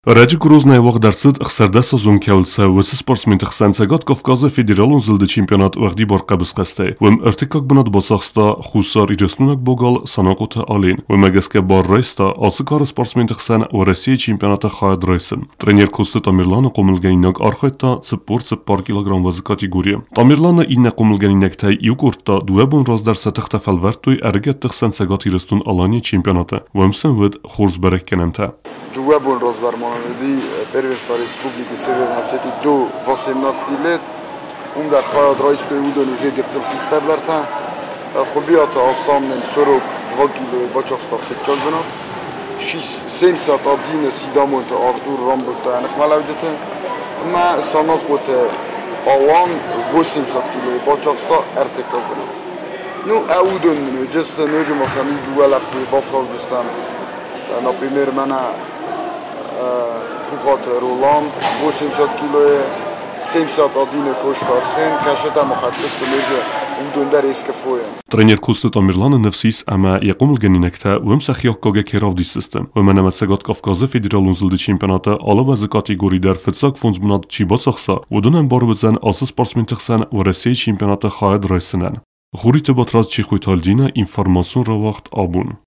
Ӕрӕджы Грознайы уагъд ӕрцыд 16-азон кӕуыл цӕуы, уыцы спортсменты хсӕн Цӕгат Кавказы федералон зылды чемпионат уӕгъдибар хъӕбысхӕстӕй. Уым ӕртыккаг бынат бацахста Хуссар Ирыстойнаг богал Санахъоты Ален. Уымӕ гӕсгӕ бар райста ацы кары спортсменты хсӕн Уӕрӕсейы чемпионаты хайад райсын. Тренер Коцты Тамерланы хъомылгӕнинаг архайдта 44 килограмм вазы категорийы. Тамерланы иннӕ хъомылгӕнинӕгтӕй иу къорд та дыууӕ бон раздӕр сӕ тыхтӕ фӕлвӕрдтой ӕрыгӕтты хсӕн Цӕгат Ирыстон-Аланийы чемпионаты. Уым сын уыд хорз бӕрӕггӕнӕнтӕ. Дыууӕ бон раздӕр ма нын уыди первенство Республики Северная Осетии до 18 лет. Уым дӕр хайад райстой уыдон уже гыццыл хистӕрдӕртӕ. Хуыбиаты Асан нын 42 килойы бацахста фыццаг бынат. 71 Сидамонты Артур рамбылдта ӕныхмӕлӕуджыты. Ӕмӕ Санахъоты Алан 80 килойы бацахста ӕртыккаг бынат. Ну, уыдон нын уыдысты, ноджы ма сӕм дыууӕ лӕппуйы бафтаудзыстӕм. Например, мӕнӕ Пухаты Роланд 80 килойы, 71 Кошты Арсен, кӕсытӕ ма хӕццысты ноджы уыдон дӕр СКФО-йӕн. Тренер Коцты Тамерланы ныфс ис, ӕмӕ йӕ хъомылгӕнинӕгтӕ уым сӕхи аккагӕй кӕй равдисдзысты. Уымӕн ӕмӕ Цӕгат Кавказы федералон зылды чемпионаты алы вазы категори дӕр фыццаг фондз бынат чи бацахса, уыдонӕн бар уыдзӕн ацы спортсменты хсӕн Уӕрӕсейы чемпионаты хайад райсынӕн. Хуриты Батрадз, Чехойты Альдина, информацион рауагъд «Абон».